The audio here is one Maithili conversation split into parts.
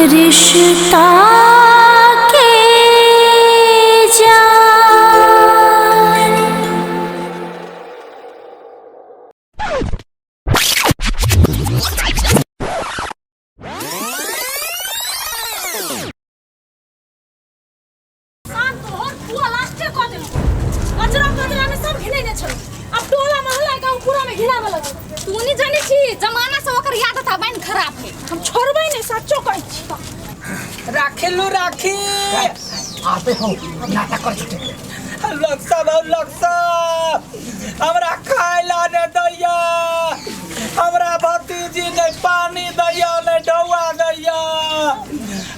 रिश्ता के जान। शान तोहर पुआ लास्टे कऽ देलको। कचरा कचरा में सब घिनेने छल। अब टोला मोहल्ला गाँव पूरा में घिनाबे लगल। तू नहीं जाने छी जमाना से ओकर याद था बन खराब है। हम छोड़बै नहीं, सच्चो कहै छी। राखी लू राखी। आते हो नाटक कर छुटे। लोग सब हो लोग सब हमरा खाय ला ने दैया, हमरा भतीजी ने पानी दैया ने डौआ दैया,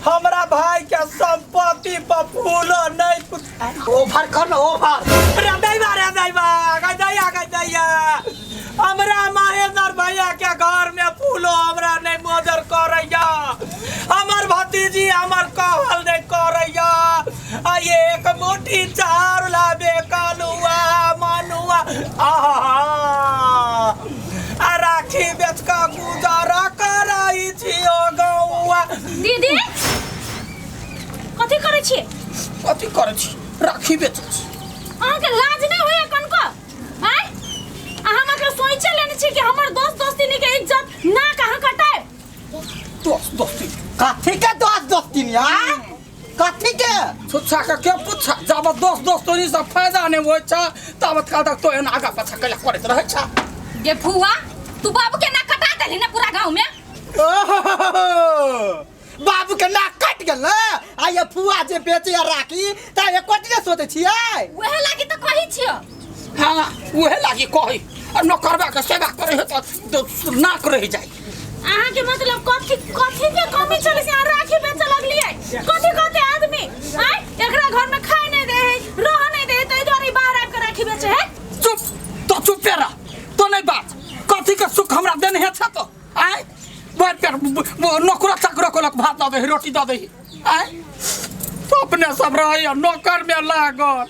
हमरा भाई के संपत्ति पर फूल नहीं कुछ। ओवर कर ना ओवर। रे दैवा रे दैवा गई दैया गई दैया, हमरा महेंद्र भैया के घर में फूलो हमरा नहीं मोजर करैया, हमर भतीजी हमर कहल नहीं करैया। आ एक मुट्ठी चाउर लाबे कलुआ मनुआ, आहा आ राखी बेच कऽ गुजारा करै छियो गौआ। दीदी कथी करै छियै? कथी करै छी? राखी बेचै छी। अहाँके लाज नहि होइया कनको? आँय, अहाँ मतलब सोचि लेने छी कि हमर दोस्त दोस्तिनी के इज्जत नाक अहाँ कटायब? दोस्त दोस्ती कथी के दोस्त दोस्ती यार? कथी के? छुच्छा के के पुच्छा, जाबत दोस्त दोस्तोनी सब फायदा नहि होइ छै ताबत काल तक तो एना आगा पाछा कैला करैत रहै छै। गे फुआ, तू बाबू के नाक कटा देली ना पूरा गांव में? ओहो, बाबू के नाक कट गेल ना? आ ये फुआ जे बेचे आ राखी त ये कथी के सोचै छियै? उहे लागी त कहै छियो। हाँ, उहे लागी कहै, आ नौकरबा के सेवा करै है त नाक रहि जाइ। अहाँ के मतलब कथी कथी के कमी छलै से अहाँ राखी बेचऽ लगलियै? कथी कहते आदमी? आँय, एकरा घर में खाय नहीं दे है, रह नहीं दे है, ताहि दुआरे ई बाहर आबि के राखी बेचे है। चुप, तो चुपे रह, तो नहीं बात कथी के सुख हमरा देने है तो? आँय, भरि पेट नौकरो चाकरो कहलक भात दऽ दही रोटी दऽ दही। आँय, अपने सब रहैया नौकर में लागल,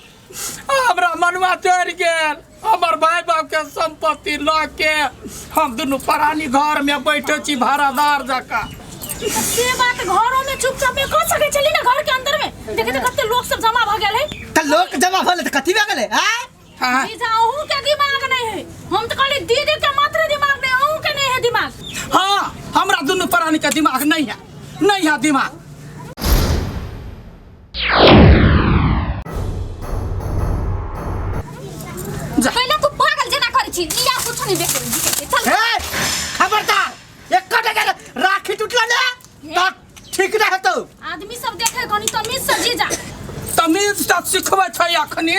हमरा मनुआ चढ़ि गेल, हमर भाई बाप के संपत्ति लऽ के हम दुनू प्राणी घर में बैठे छी भाड़ादार जकाँ। से बात घरों में चुपचाप में कऽ सकै छली ना? घर के अंदर में देखे तऽ कते लोक सब जमा भऽ गेल है। त लोक जमा भऽ गेल तऽ कथी भऽ गेलै? आँय? हाँ। जीजा, अहूँ के दिमाग नहीं है। हम तो कहली दीदी के मात्र दिमाग नहीं, अहूँ के नहीं है दिमाग। हाँ, हमरा दुनू प्राणी के दिमाग नहीं है, नहीं है दिमाग। जा। पहिले तू पागल जेना करै छी, ई आ कुछ नहीं बेचे बिके चल। ए, खबरदार, एक कटे के राखी टूटला ने त ठीक ना हेतौ। आदमी सब देखे कनी तमीज से जीजा। तमीज से सिखबै छै अखनी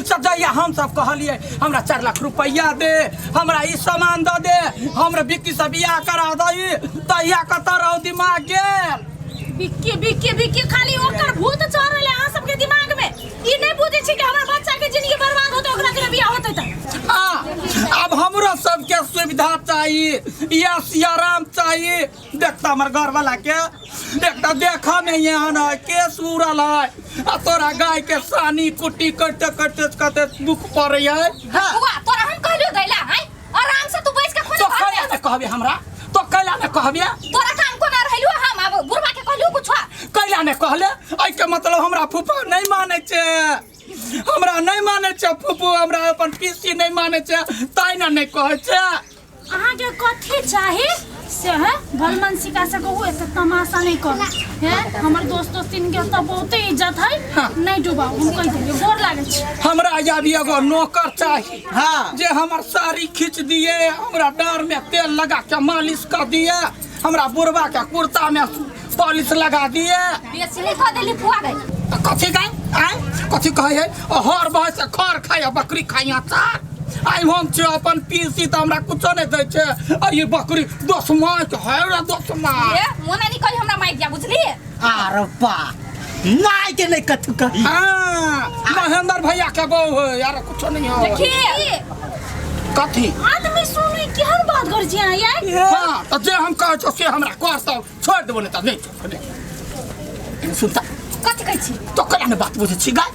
से जहिया हम सब कहलियै हमरा 4 लाख रुपैआ दे, हमरा ई सामान दऽ दे, हमरा बिक्की से बियाह करा दही, तहिया कतऽ रहौ दिमाग गेल? बिक्की बिक्की बिक्की खाली ओकर भूत चढ़ रहलै अहाँ सबके दिमाग में। ई नहीं बुझै छी कि हमर बच्चा के जिंदगी बर्बाद होतै ओकरा के बियाह होतै त। हाँ, अब हमरो सबके सुविधा चाही, यश आराम चाही। देखता हमर घर वाला के एकटा देखा में एहन है, केस उड़ल है, आ तोरा गाय के सानी कुट्टी करते करते कते दुख पड़ै है। हाँ। बुआ, तोरा हम कहलियो दैला, हैं? आराम से तू बैठ के खोल तो घर कैला में। ने कहबे हमरा? तो कैला ने कहबे? तोरा काम कोना रहलियो हम अब बुढ़वा के कहलियो कुछ? कैला ने कहले? एहि के मतलब हमरा फूफा नहीं मानै छै, हमरा नहीं मानै छै फूफू, हमरा अपन पीसी नहीं मानै छै, ताहि ने नहीं कहै छै। अहाँ के कथी चाही से है भलमनसिका से कहू, एते तमाशा नहीं करू। हैं, हमर दोस्त दोस्तिन के तऽ बहुते इज्जत है। हाँ। नहीं डुबाउ, हम कहि देलियै, गोर लागै छी। हमरा अभी एगो नौकर चाही। हाँ। जे हमर साड़ी खींच दिए, हमरा डाँर में तेल लगा के मालिश कर दिए, हमरा बुढ़वा के कुर्ता में पॉलिश लगा दिए। बेसी नहीं कह देली फुआ गई। तऽ कथी गई? आँय, कथी कहै है? हर बहै से खर खाइ आ बकरी खाइ अचार। आइ हम छी अपन पीसी तऽ हमरा कुछो नहि दै छै, आ ई बकरी दोसमाय के है रे दोसमाय। ए, मोना नहीं कही हमरा माइक जा, बुझली? अरे बा, माय के नहीं कथू कही। हाँ, महेंद्र भैया के बहू है यार, कुछो नहीं है। देखिए। कथी? आदमी सुनै केहन बात करै छी अहाँ यार? हाँ, तऽ जे हम कहै छियौ से हमरा कर, तब छोड़ि देबो, नहि तऽ नहि छोड़बै। सुनता। कथी कहै छी? तो केना नहि बात बुझै छी गाय?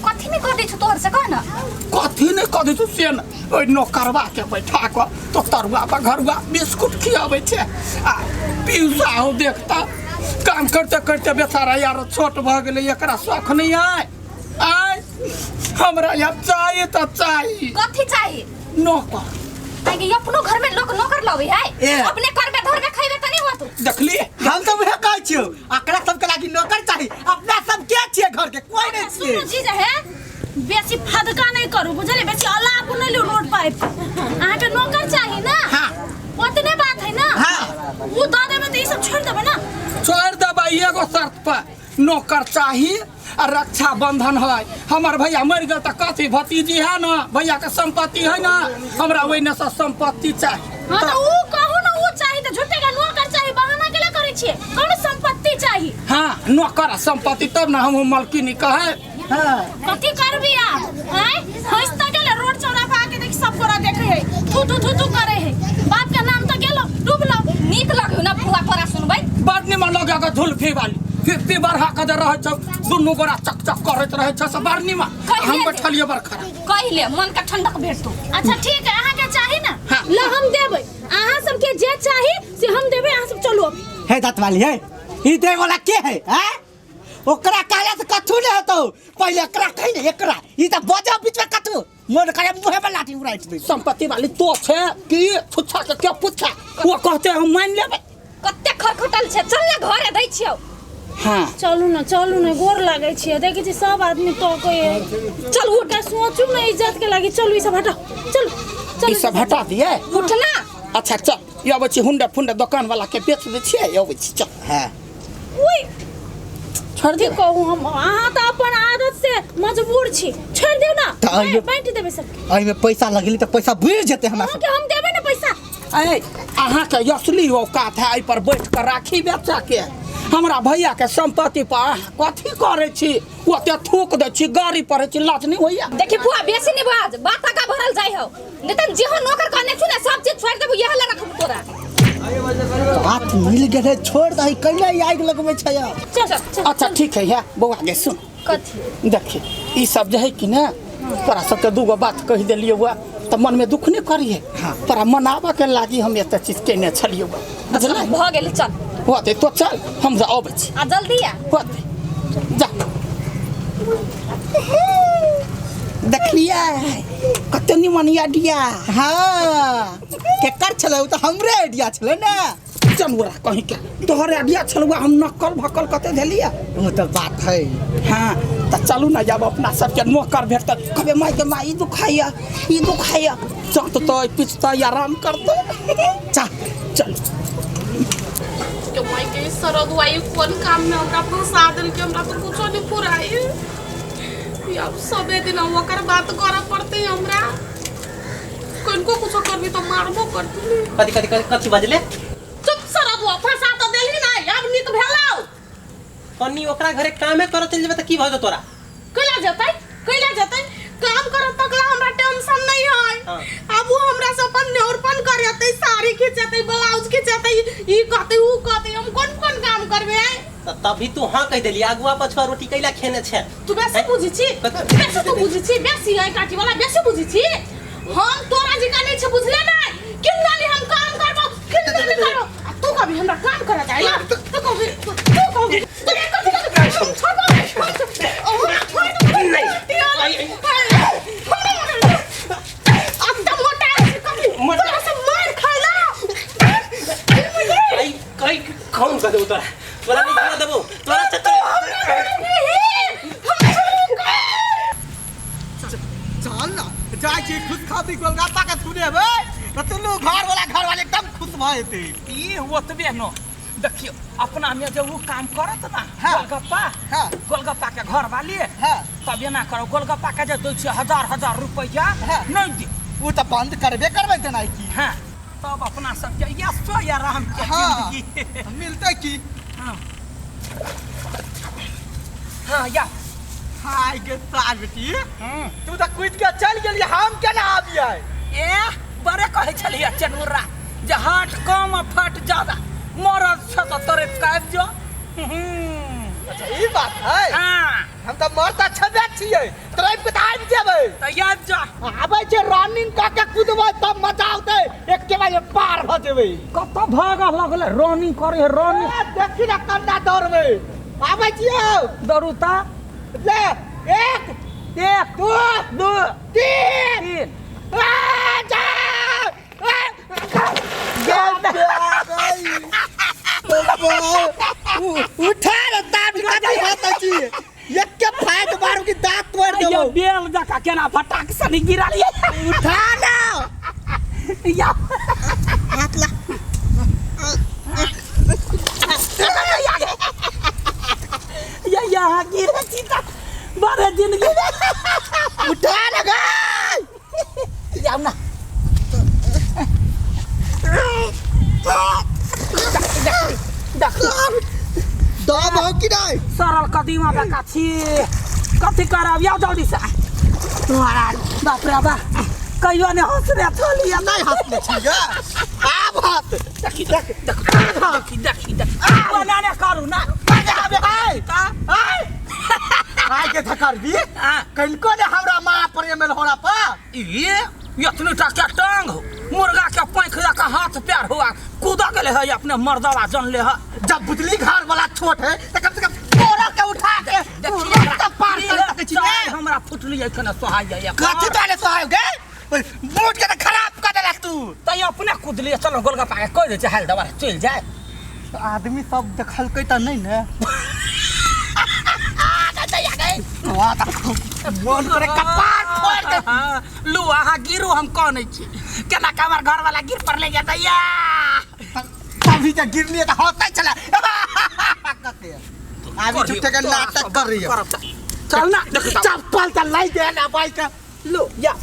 कथी नहीं कर दै छौ तोहर से कह ना? कथी नहीं कर दै छौ से न, ओहि नौकरवा के बैठा कऽ तो तरुआ बघरुआ बिस्कुट खियाबै छै, आ पीसा हो देखता काम करते करते बेचारा यार छोट भऽ गेलै, एकरा शौख नहीं आय आय। हमरा यहाँ चाही तऽ चाही। कथी चाही? नौकर। आगे अपनो घर में लोग नौकर लवे है। ए। अपने करबे धरबे खइबे त नहीं होतु। देखली हम तो उहे कहै छियौ, एकरा सबके लागी नौकर चाही। अपना सब के छियै घर के? कोई नहीं सुनू छियै। जीजा हे, बेसी फदका नहीं करू बुझलिए, बेसी अलाप नहीं लू रोड पर आबि कऽ। अहाँके नौकर चाही ना? हाँ। ओतने बात है ना? हाँ। उ दऽ देबै तऽ ई सब छोड़ि देबै ना? छोड़ि देबै एगो शर्त पर, नौकर चाही आ रक्षा बंधन है। हमर भैया मरि गेल तऽ कथी भतीजी है ना, भैया के संपत्ति है ना, हमरा ओहिने से संपत्ति चाही। हाँ तऽ उ कहू ना उ चाही तऽ झूठे के नौकर चाही बहाना के लिए करै छियै। कहू संपत्ति चाही। हाँ नौकर आ संपत्ति तब ना हम मलकिनी कहे। हाँ। कथी करबी आप? आँय हँसि तऽ गेलै रोड चौरा पर आके देखी सब गोरा देखै है, थू थू थू थू करै है। बाप के नाम तऽ गेलो डूबलो। नीक लगौ ना फुआ तोरा सुनबै? बड़ निमन लगे के झुलफी वाली फिफ्टी बढ़ा के जे रहै छौ, दुनू गोरा चक चक करैत रहै छौ, से बड़ निमन। कहिए हम जे। बैठलियै बड़ खराब। कहिले मन के ठंडक भेटतौ। अच्छा ठीक है, अहाँके चाही ना? हाँ। ल हम देबै, अहाँ सबके जे चाही से हम देबै, अहाँ सब चलू अभी। हे दतवाली हे, ई दे वाला के है? हैं ओकरा कहला से कथू नहीं होतौ, पहिले एकरा कहि ने एकरा ई त बजा बीच में कथू मन करे मुहे पर लाठी उड़ाइ देबै। संपत्ति वाली तो छे कि छुच्छा के के पुच्छा, वो कहते हम मान लेबै। कते खरखटल छे, चल ना घरे दै छियौ। हाँ चलू ना, चलू ना, गोर लागै छियै, देखै छी सब आदमी तकै है। चल उठ। ओकरा सोचू ना इज्जत के लागी, चलू ई सब हटाओ, चलू चलू ई सब हटा दिए। उठ ना। अच्छा चल, ई अबै छी हुंडा फुंडा दोकान वाला के बेच दै छियै, अबै छी चल। हां ओइ छोड़ दे। की कहू हम, अहाँ तऽ अपन आदत से मजबूर छी, छोड़ि दियौ ना, तऽ आइयो- बाँटि देबै सबके। एहिमे पैसा लगली तऽ पैसा बुझि जेतै हमरा अहाँके हम देबै ने पैसा। ऐ अहाँके असली औकात है एहि पर बैठ कऽ राखी बेचऽ के। हमरा भैया के संपत्ति पर अहाँ कथी करै छी? ओते थूक दै छी, गाड़ी पढ़ै छी, लाज नहीं होइया? देखी फुआ बेसी नहीं बाज, बात आगा भरल जाइ हौ, नहीं त जेहो नौकर कहने छु ना सब चीज छोड़ देबो, यह ला रखबो तोरा। बात मिल गेलै, छोड़ दही, कैला ई आगि लगबै छै अब? चल चल। अच्छा ठीक है, या बौआ गे सुन। कथी? देखी ई सब जे है कि ना, तोरा सबके दूगो बात कहि देलियै हुआ तऽ मन में दुख नहीं करिए। हाँ। तोरा मनाबऽ के लागी हम एते चीज केने छलियै हुआ, बुझलै? भऽ गेलै चल। होतै तो चल, हम जा अबै छी। आ जल्दी आ। होतै जा। देखलियै कते निमन आइडिया। हाँ केकर छलै? ओ तऽ हमरे आइडिया छलै ने। चनुरा कहीं के तोहर आइडिया छलुआ, हम नकल भकल कते देलियै। ओ तऽ बात है। हाँ तऽ चलू ना, जब अपना सबके नौकर भेटतै कहबै माय के माय ई दुखाइया ई दुखाइया, चटतै पिचतै आराम करतै। चल चल। के माय के सरदुआई कोन काम में हमरा फंसा देलकै, हमरा तो कुछो नहीं फुराई। अब सबे दिन ओकर बात करे पड़तै हमरा, कनको कुछो करबी तो मारबो करती। कथी कथी कथी कथी बजले? चुप सरदुआ, फंसा तो देलही ना, अब नीक भेलौ। कनी ओकरा घरे कामे करे चल जेबे त की भ जेतौ तोरा? कैला जेतै, कैला जेतै, काम करत तकला हमरा टेंशन नहीं है। हाँ। अब वो हमरा से अपन नेउरपन करतै, साड़ी खिंचेतै, ब्लाउज खिंचेतै, ई कहतै ऊ कहतै, हम कोन कोन काम करबै? त तभी तू हाँ कहि देली, अगुआ पछुआ रोटी कैला खेने छे? तू बेसी बुझै छी, कथी? बेसी तू बुझै छी, बेसी है काठी वाला बेसी बुझै छी। हम तोरा जिका नहीं छे बुझले ना, किन्ना हम काम करबो, किन्ना नहीं करबो। आ तू कभी हमरा काम करे जाय ना, तू कभी तू कभी तू कथी कथी हम छोड़बो, ओ छोड़ दे। नहीं। एकदम मोटा छी कभी तोरा से मार खाइला। आई कई कौन कह देबो तोरा? तोरा नहीं घुमा देबो तोरा से। चल ना, जाइ छी खुशखबरी गोलगप्पा के सुनेबै तऽ दुनू घर वाला घर वाले एकदम खुश भऽ जेतै। ई ओतबे न देखियो, अपना में जे उ काम करत ना। हाँ। गोलगप्पा। हाँ। गोलगप्पा के घर वाली। हाँ। तब एना करो, गोलगप्पा के जे दै छियै हजार हजार रुपैया। हाँ। नहीं दे। ओ तऽ बंद करबे करबै देनाइ की। हाँ तब अपना सबके यशो या राम के हाँ। जिंदगी मिलतै की। हाँ हाँ या हाय गे सार बेटी, तू तऽ कूदि के चलि गेली, हम केना आबियै? ए बड़े कहै छलियै चनुरा जे हाट कम आ फट ज्यादा, मरद छ तऽ तोरे आबि जो। अच्छा ई बात है। हाँ। हम तऽ मर तऽ छबे छियै, तोरा के तऽ आबि जेबै। तऽ आबि जा। आबै छै रनिंग कऽ के कुदबै तब मजा औतै, एके बार पार भऽ जेबै। कतऽ भागऽ लगलै रनिंग करे है रनिंग। ए, देखी ना कन्ना दौड़बै। आबै छियौ। दौड़ू तऽ। ले, 1 1 2 2 3 3। आ, जा! आ, उठा रे तार कथी हाथ छी एके फाट मारू कि दांत तोड़ ये देबो। बेल जका केना फटाक से नहीं गिरल ये। उठा ना या हाथ ला। ये यहाँ गिरे छी त बड़े जिंदगी उठा ना गई। जाऊ ना। देख दम हो कि नहीं? सरल कदीमा जका छी, कथी करब? या जल्दी से तोहरा बाप रे बा कहियो ने हंसने छलियै। नहीं हंसने छी गे, आब हंस। देखी देख देख देखी देखी देख ओना ने करू ना। आइ के थकरबी कनिको ने हमरा माँ प्रेम होरा पर। ई एतनी टा के टांग हो, मुर्गा के पैंख जका हाथ पैर हुआ कूदा गेले है अपने मर्दवा जन ले है। जब बुझली घर वाला छोट है त कम से कम बोरा के उठा के रास्ता पार कर सकै छी। हमरा फुटली एखन सोहाइ जाइए। कथी ताले सोहाइ गे? मूड के त खराब कर देलक तू। त अपने कुदलिए। चलो गोलगप्पा के कहि दै छै हाल दबारा चलि जाए। आदमी सब देखलकै त नहीं ने। मन करे कपार फोड़ दे। लू अहाँ गिरू हम कहने छी केना के हमर घर वाला गिर पड़ले या या। तभी जब गिरलिए त होते चला। आदमी झूठे के नाटक कर रही है। चल ना चप्पल त लाई दे ना भाई का। लो या